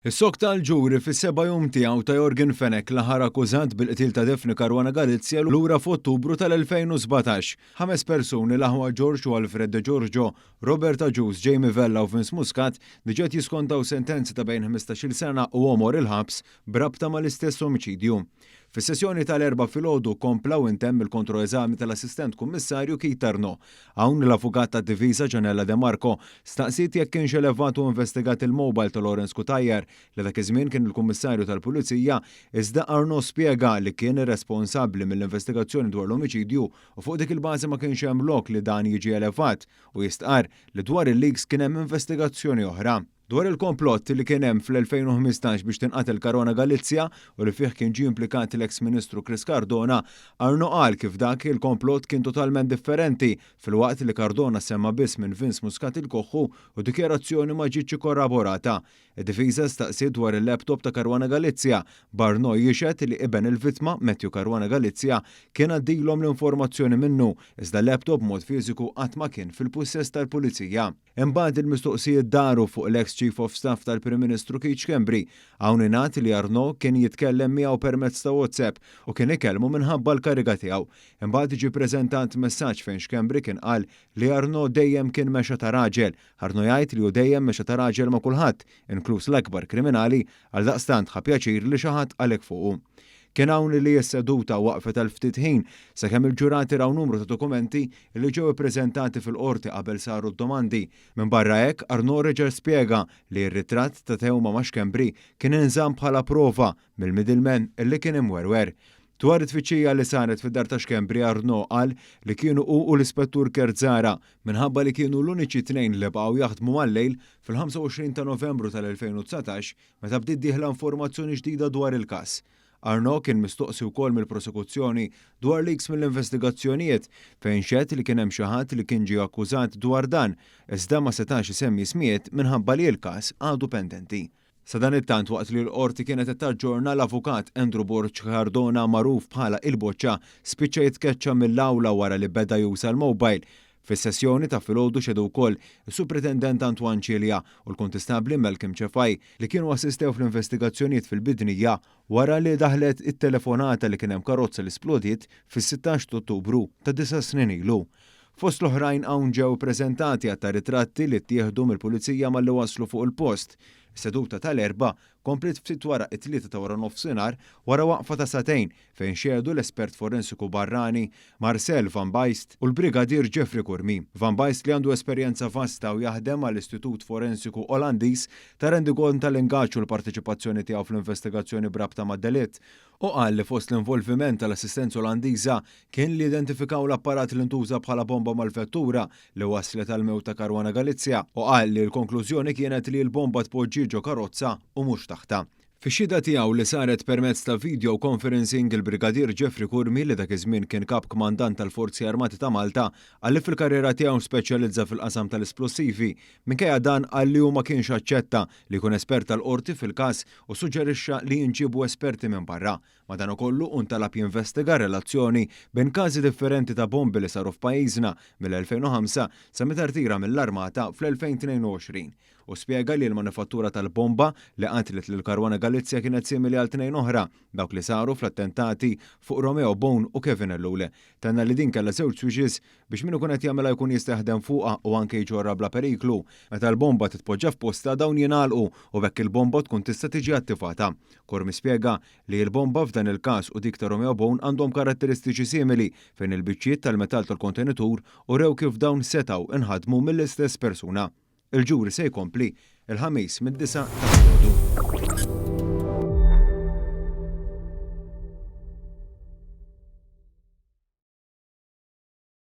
Issokta l-ġuri fis-seba' jum tiegħu ta' Yorgen Fenech, l-aħħar akkużat bil-qtil ta' Daphne Caruana Galizia lura f'Ottubru tal-2017. Ħames persuni, l-aħwa George u Alfred De Giorgio, Robert Agius, Jamie Vella u Vince Muscat, diġà qed jiskontaw sentenzi ta' bejn ħmistax-il sena u għomor il-ħabs b'rabta mal-istess omiċidju. Fis-sessjoni tal-Erbgħa filgħodu kompla u intemm il-kontroeżami tal-Assistent Kummissarju Keith Arnaud. Hawn l-avukat tad-difiża Gianella De Marco staqsiet jekk kienx elevat u investigat il-mobile ta' Lawrence Cutajar li dak iż-żmien kien il-Kummissarju tal-Pulizija iżda Arnaud spjega li kien responsabbli mill-investigazzjoni dwar l-omiċidju u fuq dik il-bażi ma kienx hemm lok li dan jiġi elevat u jistqarr li dwar il-leaks kien hemm investigazzjoni oħra. Dwar il-komplott li kien hemm fl-2015 biex tinqatel Caruana Galizia u li fih kien ġie implikat l-eks Ministru Chris Cardona, Arnaud qal kif dak il-komplott kien totalment differenti filwaqt li Cardona semma biss minn Vince Muscat il-Koħħu u dikjarazzjoni ma ġietx ikkorraborata. Id-difiża staqsiet dwar il-laptop ta' Caruana Galizia, b'Arnaud jixhed li iben il-vittma, Matthew Caruana Galizia, kien għaddilhom l-informazzjoni minnu, iżda l-laptop b'mod fiżiku qatt ma kien fil-pussess tal-Pulizija. Imbagħad il-mistoqsijiet daru fuq l-eks Chief of Staff tal-Prim Ministru Keith Schembri. Hawn ingħad li Arnaud kien jitkellem miegħu permezz ta' WhatsApp u kien ikellmu minħabba l-kariga tiegħu. Imbagħad ġie preżentant messaġġ fejn Schembri kien qal li Arnaud dejjem kien mexa ta' raġel. Arnaud jgħid li hu dejjem mexa ta' raġel ma' kulħadd, inkluż l-akbar kriminali, għaldaqstant ħa pjaċir li xi ħadd qal hekk fuqu. Kien hawn li s-seduta waqfet għal ftit ħin sakemm il-ġurati raw numru ta' dokumenti li ġew ippreżentati fil-Qorti qabel saru d-domandi. Minbarra hekk, Arnaud reġa' spjega li r-ritratt ta' Theuma ma' Schembri kien inżamm bħala prova mill-middleman li kien imwerwer. Dwar it-tfittxija li saret fid-dar ta' Schembri Arnaud qal li kienu hu u l-Ispettur Kurt Zahra minħabba li kienu l-uniċi tnejn li baqgħu jaħdmu mal-lejl fil-25 ta' Novembru tal-2019 meta bdiet dieħla informazzjoni ġdida dwar il-każ. Arnaud kien mistoqsi wkoll mill-prosekuzzjoni dwar leaks mill-investigazzjonijiet fejn xehed li kien hemm xi ħadd li kien ġie akkużat dwar dan iżda ma setax isemmi ismijiet minħabba li l-każ għadu pendenti. Sadanittant waqt li l-Qorti kienet qed taġġorna l-Avukat Andrew Borg Cardona magħruf bħala Il-Boċċa spiċċa jitkeċċa mill-awla wara li beda juża l-mobile Fis-sessjoni ta' filgħodu xehdu wkoll is-Supretendent Antoine Cilia u l-Kuntistabbli Malcolm Cefai li kienu assistew fl-investigazzjonijiet fil-Bidnija wara li daħlet it-telefonata li kien hemm karozza li splodiet fis-16 t'Ottubru ta' disa' snin ilu. Fost l-oħrajn hawn ġew ippreżentati għadd ta' ritratti li ttieħdu mill-Pulizija malli waslu fuq il-post. Is-seduta tal-Erbgħa kompliet ftit wara t-tlieta ta' waranofsinhar wara waqfa ta' sagħtejn fejn xehdu l-espert forensiku barrani Marcel Van Beist u l-Brigadier Jeffrey Curmi. Van Beist li għandu esperjenza vasta u jaħdem għall-Istitut Forensiku Olandiż ta rendikont tal-ingaġġ u l-parteċipazzjoni tiegħu fl-investigazzjoni b'rabta mad-delitt. Hu qal li fost l-involviment tal-assistenza Olandiża kien li identifikaw l-apparat li ntuża bħala bomba mal-vettura li wasslet għall-mewt ta' Caruana Galizia u qal li l-konklużjoni kienet li l-bomba tpoġġiet ġo karozza u mhux taħtha. Fix-xhieda tiegħu li saret permezz ta' video conferencing, il-Brigadier Jeffrey Curmi, li dak iż-żmien kien Kap Kmandant tal-Forzi Armati ta' Malta, qal li fil-karriera tiegħu speċjalizza fil-qasam tal-isplussivi. Minkejja dan, qal li hu ma kienx aċċetta li jkun espert tal-Qorti fil-każ u ssuġġerixxa li jinġiebu esperti minn barra. Madankollu, hu ntalab jinvestiga r-relazzjoni bejn każi differenti ta' bombi li saru f'pajjiżna mill-2005 sa meta rtira mill-Armata fl-2022. Hu spjega li l-manifattura tal-bomba li qatlet lil Caruana Galizia kienet simili għal tnejn oħra, dawk li saru fl-attentati fuq Romeo Bone u Kevin Ellul. Tenna li din kellha żewġ switches biex min ikun qed jagħmilha jkun jista' jaħdem fuqha u anke jġorrha bla periklu. Meta l-bomba titpoġġa f'postha dawn jingħalqu u b'hekk il-bomba tkun tista' tiġi attivata. Curmi spjega li l-bomba f'dan il-każ u dik ta' Romeo Bone għandhom karatteristiċi simili fejn il-biċċiet tal-metall tal-kontenitur urew kif dawn setgħu nħadmu mill-istess persuna. Il-ġuri se jkompli l-Ħamis mid-disgħa ta' filgħodu.